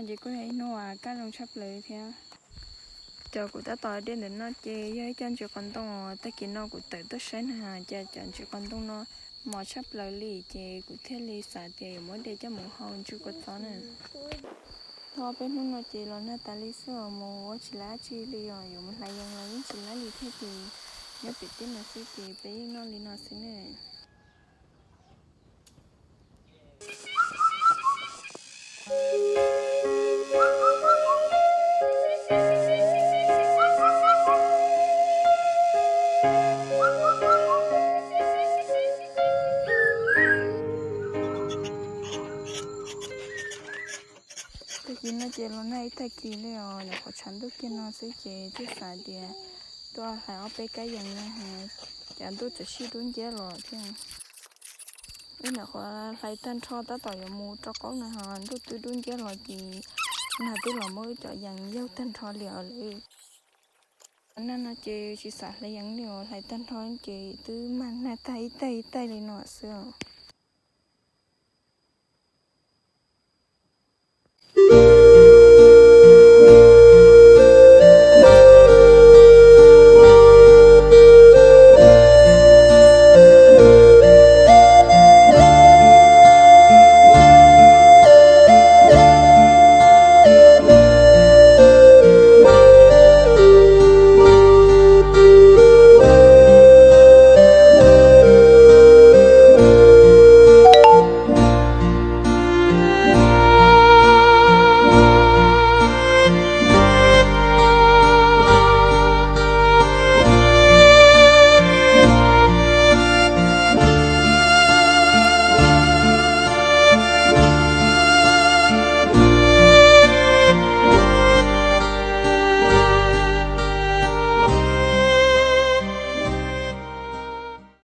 Ces kuj yog ib hnub uas kaj zoo tshaj plaws thiab. Cov kuv tab tom de ntawm no ces yog ib co ntsis qos ntoo. Tag kis no kuv tawm tuaj saib na, cas cov ntsis qos ntoo no mos tshaj plaws li, ces kuv thiaj li xav tias yuav muab de coj mus hau ntsuj kua txob na. Tau peb hnub no ces los nag tas li xwb os, mus ua tsis lab tsi li os, yuav mus hlais yees los yeej tsis lab li thiab, ces nyob pem teb no xwb ces peb yeej noj li no xwb ne. Tag kis no ces los nag ib tag kis li os, nyuam qhuav tshav ntuj kiag no xwb ces thiaj xav tias tuaj hlais ob peb kab yees na, cas ntuj txawm sib dub nciab los thiab. Wb nyuam qhuav hlais tag nrho tab tom yuav mus rau qaub na ho ntuj twb dub nciab los ces nag twb los muab wb cov yees yaug tag nrho li os lawm. Nag no ces tsis xav hlais yees li os, hlais tag nrho ces twb mag nag tag ib taig ib taig li no xwb os.